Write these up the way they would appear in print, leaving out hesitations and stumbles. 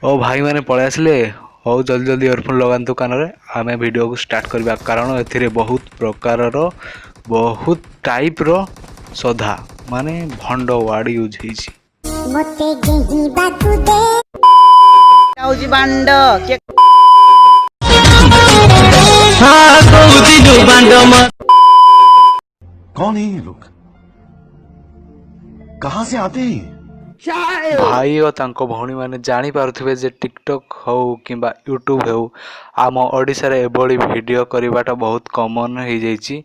ଓ ଭାଇମାନେ ପଳେଇ ଆସିଲେ। ହଉ, ଜଲ୍ଦି ଜଲ୍ଦି ଇୟରଫୋନ୍ ଲଗାନ୍ତୁ କାନରେ, ଆମେ ଭିଡ଼ିଓକୁ ଷ୍ଟାର୍ଟ କରିବା, କାରଣ ଏଥିରେ ବହୁତ ପ୍ରକାରର, ବହୁତ ଟାଇପ୍ର ସଧା ମାନେ ଭଣ୍ଡ ୱାର୍ଡ଼ ୟୁଜ୍ ହେଇଛି। ମୋତେ ଗେହିବାକୁ ଦେ। ହଉଛି ବାଣ୍ଡ କିଏ? କହୁଥିଲୁ ବାଣ୍ଡ। कौन है ये लोग? कहां से आते हैं ये? ଭାଇ ଓ ତାଙ୍କ ଭଉଣୀମାନେ ଜାଣିପାରୁଥିବେ ଯେ ଟିକଟକ୍ ହଉ କିମ୍ବା ୟୁଟ୍ୟୁବ୍ ହେଉ, ଆମ ଓଡ଼ିଶାରେ ଏଭଳି ଭିଡ଼ିଓ କରିବାଟା ବହୁତ କମନ୍ ହେଇଯାଇଛି।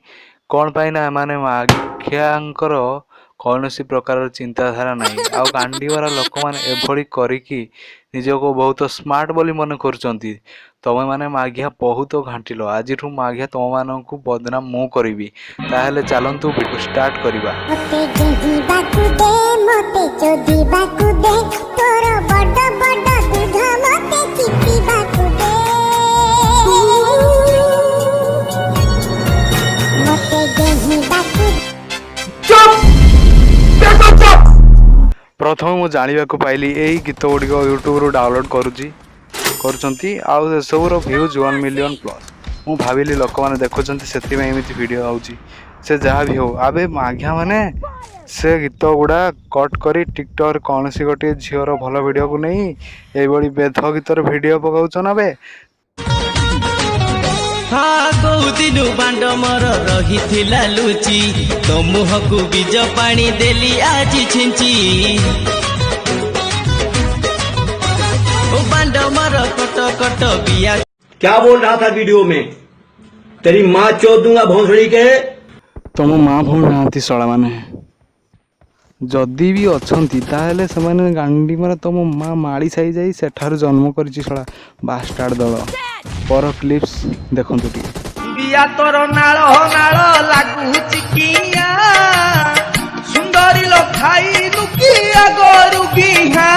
କ'ଣ ପାଇଁ ନା ଏମାନେ ମାଘିଆଙ୍କର କୌଣସି ପ୍ରକାରର ଚିନ୍ତାଧାରା ନାହିଁ, ଆଉ ଗାଣ୍ଡିମରା ଲୋକମାନେ ଏଭଳି କରିକି ନିଜକୁ ବହୁତ ସ୍ମାର୍ଟ ବୋଲି ମନେ କରୁଛନ୍ତି। ତମେମାନେ ମାଘିଆ ବହୁତ ଘାଣ୍ଟିଲ। ଆଜିଠୁ ମାଘିଆ ତମମାନଙ୍କୁ ବଦନାମ ମୁଁ କରିବି। ତାହେଲେ ଚାଲନ୍ତୁ, ଭିଡ଼ିଓ ଷ୍ଟାର୍ଟ କରିବା। ମୋତେ ଗେହିବାକୁ ଦେ, ମୋତେ ଚୋଦିବାକୁ ଦେ, ତୋର ବଡ଼ ବଡ଼ ଦୁଧ ମୋତେ ଚିପିବାକୁ ଦେ। ମୋତେ ଗେହିବାକୁ ପ୍ରଥମେ ମୁଁ ଜାଣିବାକୁ ପାଇଲି, ଏଇ ଗୀତ ଗୁଡ଼ିକ ୟୁଟ୍ୟୁବରୁ ଡାଉନଲୋଡ଼୍ କରୁଛନ୍ତି ଆଉ ସେସବୁର ଭ୍ୟୁଜ୍ 1 ମିଲିୟନ୍ ପ୍ଲସ୍। ମୁଁ ଭାବିଲି ଲୋକମାନେ ଦେଖୁଛନ୍ତି, ସେଥିପାଇଁ ଏମିତି ଭିଡ଼ିଓ ହେଉଛି। ସେ ଯାହା ବି ହଉ, ଆବେ ମାଘିଆ ମାନେ ସେ ଗୀତ ଗୁଡ଼ା କଟ୍ କରି ଟିକଟକ୍ରେ କୌଣସି ଗୋଟିଏ ଝିଅର ଭଲ ଭିଡ଼ିଓକୁ ନେଇ ଏଇଭଳି ବେଧ ଗୀତର ଭିଡ଼ିଓ ପକାଉଛ ନା ବେ? ହଁ, କହୁଥିଲୁ ବାଣ୍ଡ ମୋର ରହିଥିଲା ଲୁଚି, ତୋ ମୁହଁକୁ ବୀଜ ପାଣି ଦେଲି ଆଜି ଛିଞ୍ଚି। ଓ ବାଣ୍ଡ ମୋର କଟ କଟ ବିଆ। क्या बोल रहा था वीडियो में? तेरी माँ चोद दूंगा भोंसड़ी के। ତମ ମା ଭଉଣୀ ନାହାନ୍ତି ଶଳାମାନେ? ଯଦି ବି ଅଛନ୍ତି, ତାହେଲେ ସେମାନେ ଗାଣ୍ଡି ମାନେ ତମ ମା ମାଳି ସାହି ଯାଇ ସେଠାରୁ ଜନ୍ମ କରିଛି ଶଳା ବାଷ୍ଟାର୍ଡ ଦଳ। ପର କ୍ଲିପ୍ସ ଦେଖନ୍ତୁ ଟିକେ। ବିଆ ତୋର ନାଳ ନାଳ ଲାଗୁଛି କିଆ, ସୁନ୍ଦରୀ ଲୋ ଖାଇଲୁ କିଆ ଗୋରୁ ଗିହା,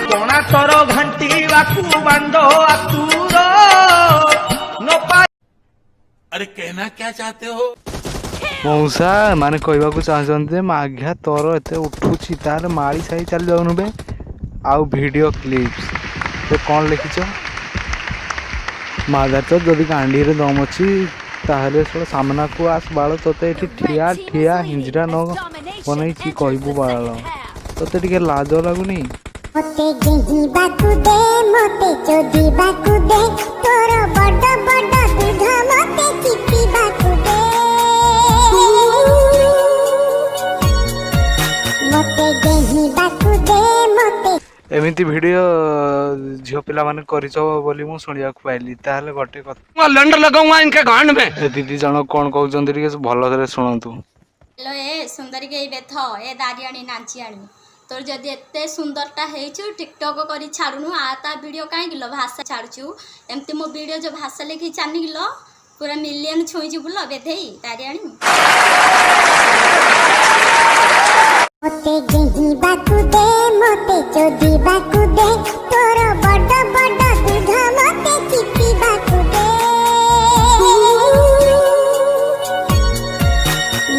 କଣା ତୋର ଘାଣ୍ଟିବାକୁ ବାଣ୍ଡ ଆତୁର ନ ପା अरे, कहना क्या चाहते हो? ମଉସା ମାନେ କହିବାକୁ ଚାହୁଁଛନ୍ତି ଯେ ମାଘିଆ ତୋର ଏତେ ଉଠୁଛି, ତାହେଲେ ମାଳି ସାହି ଚାଲି ଯାଉନୁ ବେ। ଆଉ ଭିଡ଼ିଓ କ୍ଲିପ୍ସ ତ କ'ଣ ଲେଖିଛ? ମାଦାର ତ ଯଦି ଗାଣ୍ଡିରେ ଦମ ଅଛି, ତାହେଲେ ଶଳା ସାମ୍ନାକୁ ଆସ ବାଳ। ତୋତେ ଏଠି ଠିଆ ଠିଆ ହିଞ୍ଜିରା ନ ବନେଇଛି କହିବୁ ବାଳ। ତୋତେ ଟିକେ ଲାଜ ଲାଗୁନି? ମୋତେ ଗେହିବାକୁ ଦେ, ମୋତେ ଚୋଦିବାକୁ ଦେ, ତୋର ବଡ଼ ବଡ଼ ଦୁଧ ମୋତେ ଚିପିବାକୁ ଦେ। ମୋତେ ଗେହିବାକୁ ଦେ, ମୋତେ ଏମିତି ଭିଡ଼ିଓ ଝିଅ ପିଲାମାନେ କରିଛ ବୋଲି ମୁଁ ଶୁଣିବାକୁ ପାଇଲି। ତାହେଲେ ଗୋଟେ କଥା, लंड लगाऊंगा इनके गांड में। ଏ ଦିଦି ଜଣ କ'ଣ କହୁଛନ୍ତି, ଟିକେ ଭଲରେ ଶୁଣନ୍ତୁ। ହ୍ୟାଲୋ, ଏ ସୁନ୍ଦରୀ ଗେଇ ବେଥ, ଏ ଦାରିଆଣୀ ନାଞ୍ଚିଆଣୀ, ତୋର ଯଦି ଏତେ ସୁନ୍ଦରଟା ହେଇଛୁ, ଟିକଟକ୍ କରି ଛାଡ଼ୁନୁ। ଆ ତା ଭିଡ଼ିଓ କାହିଁକି ଲୋ ଭାଷା ଛାଡ଼ୁଛୁ? ଏମିତି ମୋ ଭିଡ଼ିଓ ଯେଉଁ ଭାଷା ଲେଖିକି ଛାଡ଼ିନି ଲୋ, ପୁରା ମିଲିୟନ ଛୁଇଁଛୁ ବୁଲ ବେଧେଇ ଦାରିଆଣୀ। ମୋତେ ଗେହିବାକୁ ଦେ, ମୋତେ ଚୋଦିବାକୁ ଦେ, ତୋର ବଡ଼ ବଡ଼ ଦୁଧ ମୋତେ ଚିପିବାକୁ ଦେ।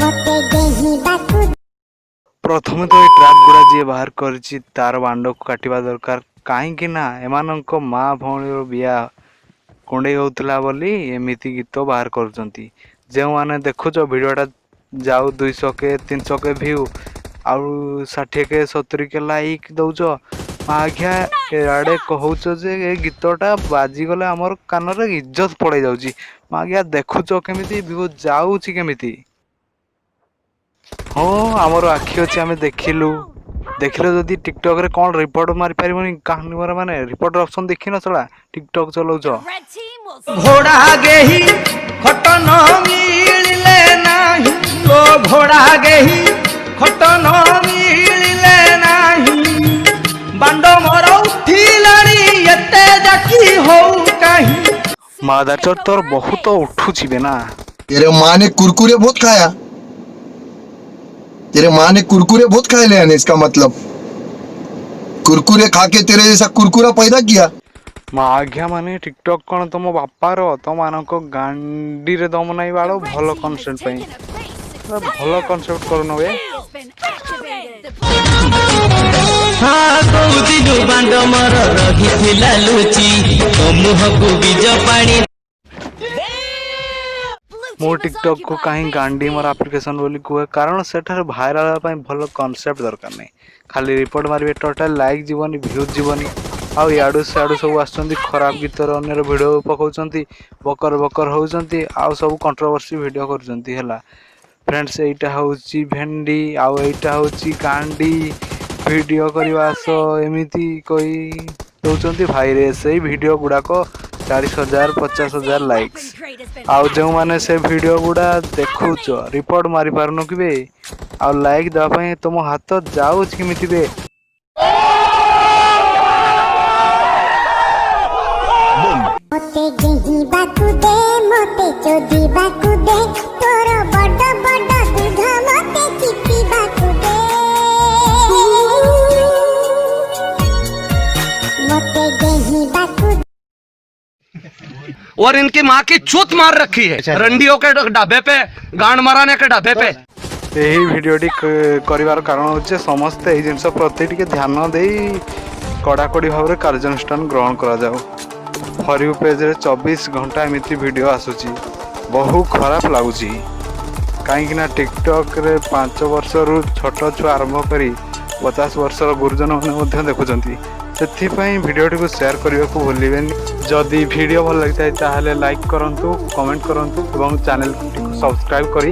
ମୋତେ ଗେହିବାକୁ ପ୍ରଥମେ ତ ଏଇ ଟ୍ରାକ୍ ଗୁଡ଼ା ଯିଏ ବାହାର କରିଛି, ତାର ବାଣ୍ଡକୁ କାଟିବା ଦରକାର। କାହିଁକି ନା ଏମାନଙ୍କ ମା ଭଉଣୀର ବିଆ କୁଣ୍ଡେଇ ହେଉଥିଲା ବୋଲି ଏମିତି ଗୀତ ବାହାର କରୁଛନ୍ତି। ଯେଉଁମାନେ ଦେଖୁଛ, ଭିଡ଼ିଓଟା ଯାଉ 200 କେ, 300 କେ ଭ୍ୟୁ ଆଉ 60 କେ, 70 କେ ଲାଇକ୍ ଦଉଛ। ମାଘିଆ, ଏଆଡ଼େ କହୁଛ ଯେ ଏ ଗୀତଟା ବାଜିଗଲେ ଆମର କାନରେ ଇଜ୍ଜତ ପଳେଇ ଯାଉଛି। ମାଘିଆ, ଦେଖୁଛ କେମିତି, ଭ୍ୟୁ ଯାଉଛି କେମିତି? ହଁ, ଆମର ଆଖି ଅଛି, ଆମେ ଦେଖିଲୁ। ଦେଖିଲ ଯଦି ଟିକଟକରେ କ'ଣ ରିପୋର୍ଟ ମାରିପାରିବନି କାହାଣୀ ମାନେ ରିପୋର୍ଟ ଅପସନ୍ ଦେଖିନ ଶଳା ଟିକଟକ୍ ଚଲଉଛ? ଘୋଡ଼ା ଗେହି ଖଟ ନ ମିଳିଲେ ନାହିଁ ଲୋ, ଘୋଡ଼ା ଗେହି ଖଟ ନ ମିଳିଲେ ନାହିଁ, ବାଣ୍ଡ ମୋର ଉଠିଲାଣି ଏତେ ଜାକି ହଉ କାହିଁ। ମାଦାଚୋଦ, ତୋର ବହୁତ ଉଠୁଛି ବେ ନା? तेरे माँ ने कुरकुरे बहुत खाया, तेरे माँ ने कुरकुरे बहुत खाए ले, इसका मतलब कुरकुरे खा के तेरे जैसा कुरकुरा पैदा किया। ମାଘିଆ ମାନେ, ଟିକଟକ୍ କ'ଣ ତମ ବାପାର? ତମମାନଙ୍କ ଗାଣ୍ଡିରେ ଦମ ନାହିଁ ବାଳ ଭଲ କନସେପ୍ଟ ପାଇଁ। ଭଲ କନସେପ୍ଟ କରୁନ ବେ। ହଁ, କୋଉଦିନୁ ବାଣ୍ଡ ମୋର ରହିଥିଲା ଲୁଚି, ତୋ ମୁହଁକୁ ବୀଜ ପାଣି। ମୁଁ ଟିକଟକ୍କୁ କାହିଁ ଗାଣ୍ଡି ମୋର ଆପ୍ଲିକେସନ୍ ବୋଲି କୁହେ? କାରଣ ସେଠାରେ ଭାଇରାଲ୍ ହେବା ପାଇଁ ଭଲ କନସେପ୍ଟ ଦରକାର ନାହିଁ। ଖାଲି ରିପୋର୍ଟ ମାରିବେ, ଟୋଟାଲ୍ ଲାଇକ୍ ଯିବନି, ଭ୍ୟୁଜ୍ ଯିବନି। ଆଉ ଇଆଡ଼ୁ ସିଆଡ଼ୁ ସବୁ ଆସୁଛନ୍ତି, ଖରାପ ଗୀତର ଅନ୍ୟର ଭିଡ଼ିଓ ପକାଉଛନ୍ତି, ବକର ବକର ହେଉଛନ୍ତି ଆଉ ସବୁ କଣ୍ଟ୍ରୋଭର୍ସି ଭିଡ଼ିଓ କରୁଛନ୍ତି। ହେଲା ଫ୍ରେଣ୍ଡସ୍, ଏଇଟା ହେଉଛି ଭେଣ୍ଡି ଆଉ ଏଇଟା ହେଉଛି ଗାଣ୍ଡି। ଭିଡ଼ିଓ କରିବା ଆସ, ଏମିତି କହି ଦେଉଛନ୍ତି ଭାଇରେ। ସେଇ ଭିଡ଼ିଓ ଗୁଡ଼ାକ 40,000, 50,000 ଲାଇକ୍ସ। ଆଉ ଯେଉଁମାନେ ସେ ଭିଡ଼ିଓ ଗୁଡ଼ା ଦେଖୁଛ, ରିପୋର୍ଟ ମାରିପାରୁନ କି ବେ? ଆଉ ଲାଇକ୍ ଦେବା ପାଇଁ ତୁମ ହାତ ଯାଉଛି କେମିତି ବେ? ମୋତେ ଗେହିବାକୁ ଦେ, ମୋତେ ଚୋଦିବାକୁ ଦେ, ତୋର ବଡ ବଡ ଦୁଧ ମତେ ଚିପିବାକୁ ଦେ। ମୋତେ ଗେହିବାକୁ और इनकी माँ की चूत मार रखी है रंडियों के ढाबे पे, गांड मराने के ढाबे पे। ଏହି ଭିଡ଼ିଓଟି କରିବାର କାରଣ ହେଉଛି ଯେ ସମସ୍ତେ ଏଇ ଜିନିଷ ପ୍ରତି ଟିକେ ଧ୍ୟାନ ଦେଇ କଡ଼ାକଡ଼ି ଭାବରେ କାର୍ଯ୍ୟାନୁଷ୍ଠାନ ଗ୍ରହଣ କରାଯାଉ। ଫର୍ you ପେଜ୍ରେ 24 ଘଣ୍ଟା ଏମିତି ଭିଡ଼ିଓ ଆସୁଛି, ବହୁ ଖରାପ ଲାଗୁଛି। କାହିଁକିନା ଟିକଟକ୍ରେ 5 ବର୍ଷରୁ ଛୋଟ ଛୁଆ ଆରମ୍ଭ କରି 50 ବର୍ଷର ଗୁରୁଜନମାନେ ମଧ୍ୟ ଦେଖୁଛନ୍ତି। ସେଥିପାଇଁ ଭିଡ଼ିଓଟିକୁ ସେୟାର କରିବାକୁ ଭୁଲିବେନି। ଯଦି ଭିଡ଼ିଓ ଭଲ ଲାଗିଥାଏ, ତାହେଲେ ଲାଇକ୍ କରନ୍ତୁ, କମେଣ୍ଟ କରନ୍ତୁ ଏବଂ ଚ୍ୟାନେଲଟିକୁ ସବସ୍କ୍ରାଇବ୍ କରି